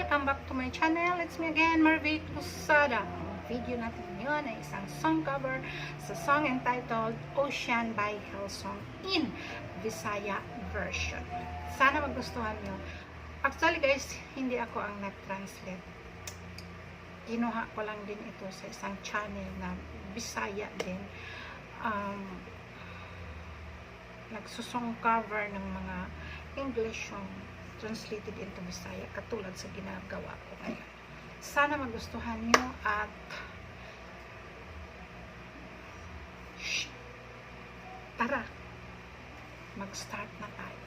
Welcome back to my channel. It's me again, Marvic Lozada. Ang video natin ngayon ay isang song cover sa song entitled Ocean by Hillsong in Bisaya version. Sana magustuhan nyo. Actually guys, hindi ako ang nag-translate. Kinuha ko lang din ito sa isang channel na Bisaya din. Nagsusong cover ng mga English song translated into Bisaya katulad sa ginagawa ko ngayon. Sana magustuhan nyo at shh, tara, mag-start na tayo.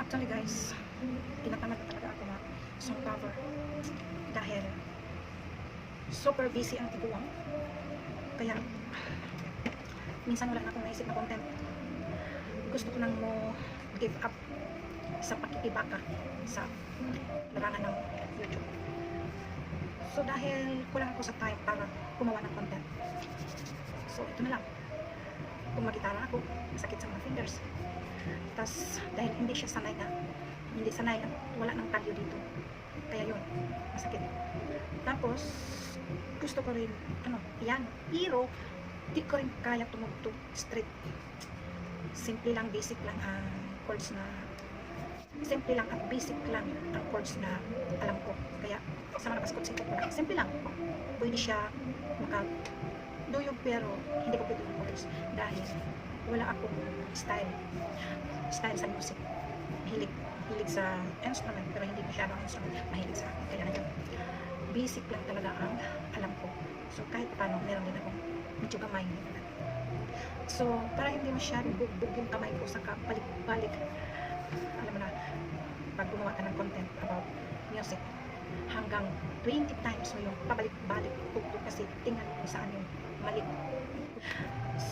Actually, guys, tinatamad na talaga ako mag song cover dahil super busy ang tiguang. Kaya, minsan wala na akong naisip na content. Gusto ko nang mo give up sa pakikibaka sa larangan ng YouTube. So, dahil kulang ako sa time para gumawa ng content. So, ito na lang. Kung magitara ako, masakit sa mga fingers. Tapos, dahil hindi siya sanay na, hindi sanay at wala ng kalyo dito. Kaya yun, masakit. Tapos, gusto ko rin, ano, piano. Pero, di ko rin kaya tumugtog straight. Simple lang, basic lang ang chords na, simple lang at basic lang ang chords na alam ko. Kaya, sa mga pasikot-sikot ko lang, simple lang. Pwede siya maka duyog, pero hindi ko pwede yung chords dahil wala akong style sa music. Mahilig, mahilig sa instrument, pero hindi masyado ang instrument mahilig sa akin. Kaya ngayon, basic lang talaga ang alam ko. So kahit paano, meron din akong medyo gamay. So, para hindi masyadong bugbog yung kamay ko sa balik-balik. Alam mo na, pag gumawa ka ng content about music, hanggang 20 times mo yung pabalik-balik tugtog kasi tingnan mo kung saan yung mali.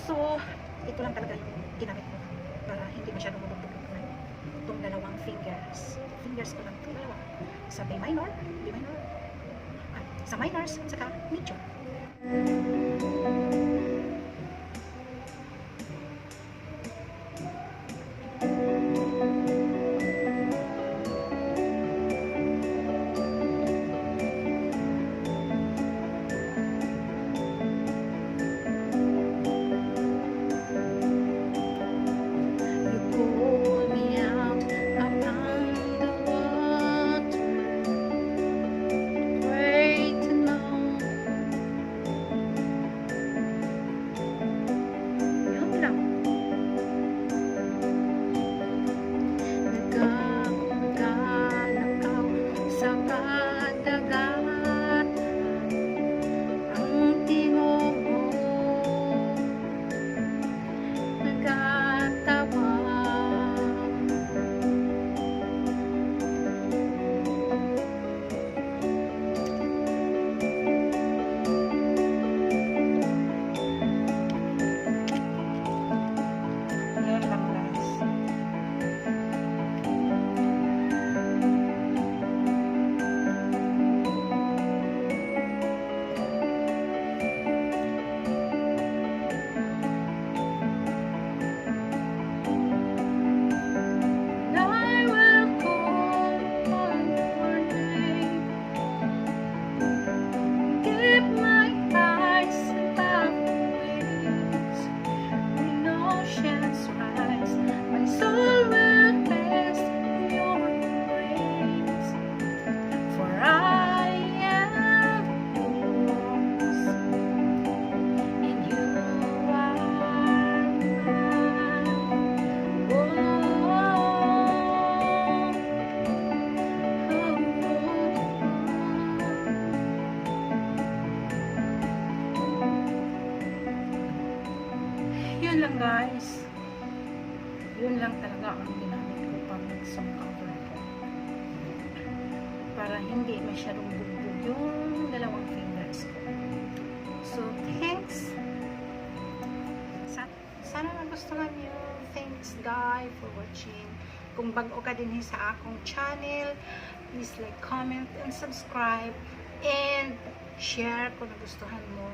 So, ito lang talaga yung ginamit ko para hindi masyadong mabugbog yung kamay. Itong dalawang fingers. Fingers ko lang, itong dalawa. Sa B minor, ah, sa minors, at saka major. You pull me out upon the water, great and low. Yun lang. Nagakalakaw sa kadagatan ang tingog mo nagatawa. Yan lang, guys. I will call upon your name. Keep my eyes above the waves. When oceans rise, my soul will rest in your embrace. For I am yours, and you are mine. Oh. Yun lang, guys. Yun lang talaga ang ginamit ko pag nag-song cover ko. Para hindi masyadong bugbog yung dalawang fingers ko. So, thanks. Sana nagustuhan niyo. Thanks, guys, for watching. Kung bago ka din sa akong channel, please like, comment, and subscribe. And share kung nagustuhan mo.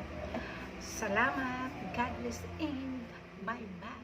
Salamat. God bless and bye-bye.